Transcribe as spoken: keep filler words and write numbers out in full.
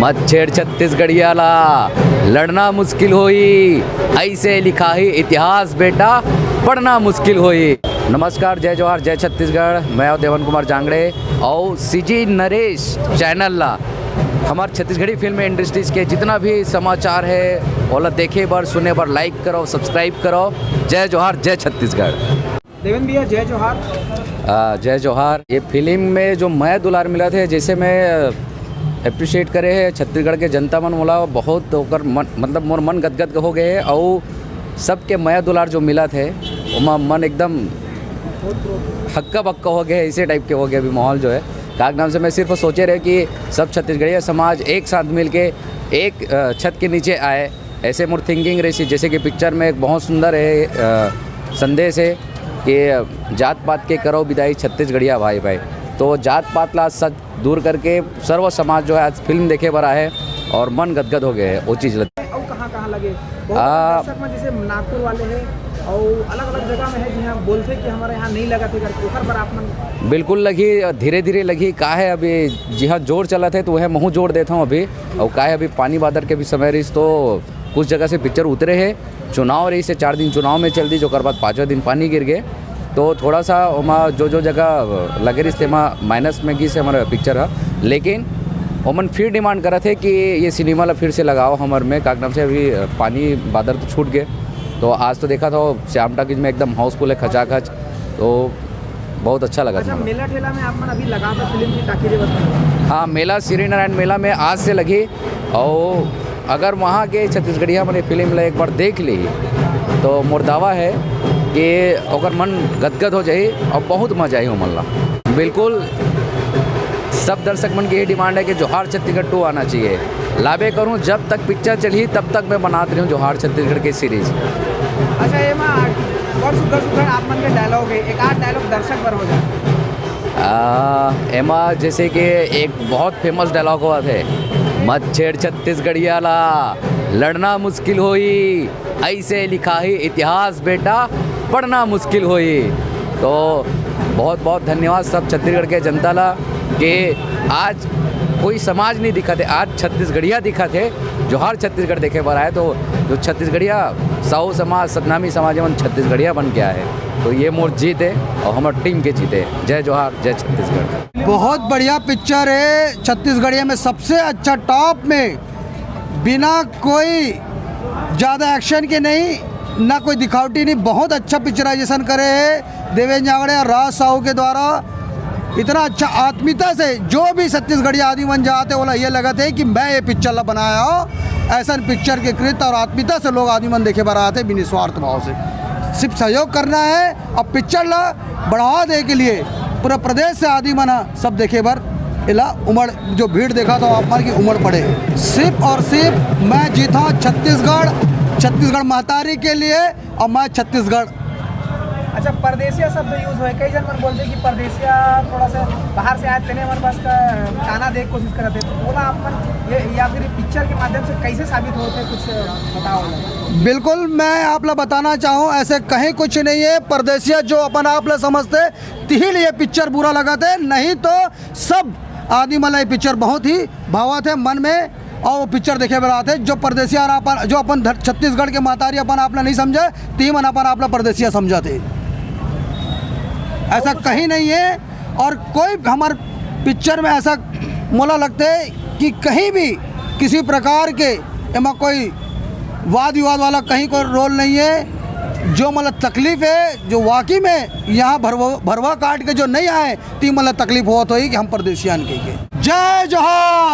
मत छेड़ छत्तीसगढ़िया ला, लड़ना मुश्किल होई। ऐसे लिखा ही इतिहास बेटा, पढ़ना मुश्किल होई। नमस्कार, जय जोहार, जय छत्तीसगढ़। मैं हूं देवन कुमार जांगड़े और सीजी नरेश चैनल ला, हमार छत्तीसगढ़ी फिल्म इंडस्ट्रीज के जितना भी समाचार है, ओला देखे बर, सुने बर लाइक करो, सब्सक्राइब करो। जय जोहार, जय छत्तीसगढ़। देवेंद्र भैया, जय जोहार। आ, जय जोहार। ये फिल्म में जो मया दुलार मिलत हे, जैसे मैं अप्रिशिएट करे हे छत्तीसगढ़ के जनता मन, मोला बहुत ओकर मन, मतलब मोर मन गदगद हो गए हे। और सबके मया दुलार जो मिलत हे, ओमा मन एकदम हक्का बक्का हो गए हे, ऐसे टाइप के हो गए अभी माहौल जो है। काक नाम से मैं सिर्फ सोचे रहे कि सब छत्तीसगढ़िया समाज एक साथ मिलके एक अ, छत के नीचे आए, ऐसे मोर थिंकिंग रही। जैसे कि पिक्चर में एक बहुत सुंदर है अ, संदेश है कि जात पात के करो विदाई छत्तीसगढ़िया भाई भाई। तो जात पात ला सच दूर करके सर्व समाज जो है आज फिल्म देखे बर आए हे और मन गदगद हो गए हे वो चीज़ ल। अउ कहाँ कहाँ लगे? बहुत आ, दर्शक मन जैसे नागपुर वाले हैं और अलग अलग जगह में है, जिहाँ बोलते कि हमारे यहाँ नहीं लगा थे करके, ओकर पर आप मन। बिल्कुल लगी, धीरे धीरे लगी। का है अभी जिहाँ जोर चलत हे तो वह महू जोर देता हूँ अभी। और का है अभी पानी बादर के भी समय रहिस तो कुछ जगह से पिक्चर उतरे हे। चुनाव रहिस हे, चार दिन चुनाव में चल दिस, ओकर बाद पाँचवा दिन पानी गिर गए। तो थोड़ा सा ओमा जो जो जगह लगे रहिस तेमा माइनस में गिस हे हमारा पिक्चर ह। लेकिन ओमन फिर डिमांड करत हे कि ये सिनेमा ला फिर से लगाओ हमर में, काक नाम से अभी पानी बादर तो छूट गए। तो आज तो देखा था श्याम टाकीज में एकदम हाउसफुल है खचाखच। तो बहुत अच्छा लगा अच्छा, था। मेला ठेला में आप मन अभी लगा था फिल्म की टाकी रे बता। हाँ, मेला श्री नारायण मेला में आज से लगी। और अगर वहाँ के छत्तीसगढ़िया मन ये फिल्म ला एक बार देख ली तो मोर दावा है कि ओकर मन गदगद हो जाही और बहुत मजा आई ओमन ला। बिल्कुल, सब दर्शक मन की ये डिमांड है कि जोहार छत्तीसगढ़ टू आना चाहिए। लाबे करूँ, जब तक पिक्चर चलही तब तक मैं बनात रही हूँ जोहार छत्तीसगढ़ के सीरीज। अच्छा, एमा बहुत सुंदर सुंदर आप मन के डायलॉग है, एक आध डायलॉग दर्शक बर हो जाए। आ, एमा जैसे कि एक बहुत फेमस डायलॉग होवत हे, "मत छेड़ छत्तीसगढ़िया ला, लड़ना मुश्किल होई, ऐसे लिखा ही इतिहास बेटा, पढ़ना मुश्किल होई।" तो बहुत बहुत धन्यवाद सब छत्तीसगढ़ के जनता ला कि आज कोई समाज नहीं दिखत हे, आज छत्तीसगढ़िया दिखत हे, जोहार छत्तीसगढ़ देखे बर आए। तो जो छत्तीसगढ़िया साहू समाज, सतनामी समाज, एमन छत्तीसगढ़िया बन के आए हे। तो ये मोर जीत है और हमारे टीम के जीत है। जय जोहार, जय छत्तीसगढ़। बहुत बढ़िया पिक्चर है, छत्तीसगढ़िया में सबसे अच्छा, टॉप में, बिना कोई ज़्यादा एक्शन के नहीं, ना कोई दिखावटी नहीं, बहुत अच्छा पिक्चराइजेशन करे है देवेंद्र जांगड़े और राज साहू के द्वारा। इतना अच्छा आत्मीयता से जो भी छत्तीसगढ़िया आदमी मन जाते, ओला ये लगत है कि मैं ये पिक्चर ला बनाया हो। ऐसा पिक्चर के कृत और आत्मीयता से लोग आदमी मन देखे बर आते बिना स्वार्थ भाव से। सिर्फ सहयोग करना है। अब पिक्चर ला बढ़ावा दे के लिए पूरा प्रदेश से आदमी मन ह सब देखे बर एला उमड़, जो भीड़ देखा तो आप मन की उमड़ पड़े है। सिर्फ और सिर्फ मैं जीता छत्तीसगढ़, छत्तीसगढ़ महतारी के लिए। और मैं छत्तीसगढ़। अच्छा, परदेसिया शब्द यूज़ होए, कई जन मन बोलते कि परदेसिया थोड़ा सा बाहर से आए, तेने मन बस का ताना देख कोशिश करते, तो बोला आप मन ये या फिर पिक्चर के माध्यम से कैसे साबित होते, कुछ बताओ। बिल्कुल, मैं आप ला बताना चाहूँ, ऐसे कहीं कुछ नहीं है। परदेसिया जो अपन आप ला समझते, तिही लिए पिक्चर बुरा लगत है, नहीं तो सब आदमी मन ला ये पिक्चर बहुत ही भावत है मन में, और वो पिक्चर देखे बर आते। जो परदेसिया अपन, जो अपन धर-, छत्तीसगढ़ के महतारी अपन आप ला नहीं समझे, तिही मन अपन आप ला परदेसिया समझत हे। ऐसा कहीं नहीं है। और कोई हमार पिक्चर में ऐसा मोला लगते कि कहीं भी किसी प्रकार के एमा कोई वाद विवाद वाला कहीं कोई रोल नहीं है। जो मतलब तकलीफ है, जो वाकई में यहाँ भरवा, भरवा काट के जो नहीं आए, ती मतलब तकलीफ होत होई कि हम परदेसियान कह के। जय जोहार।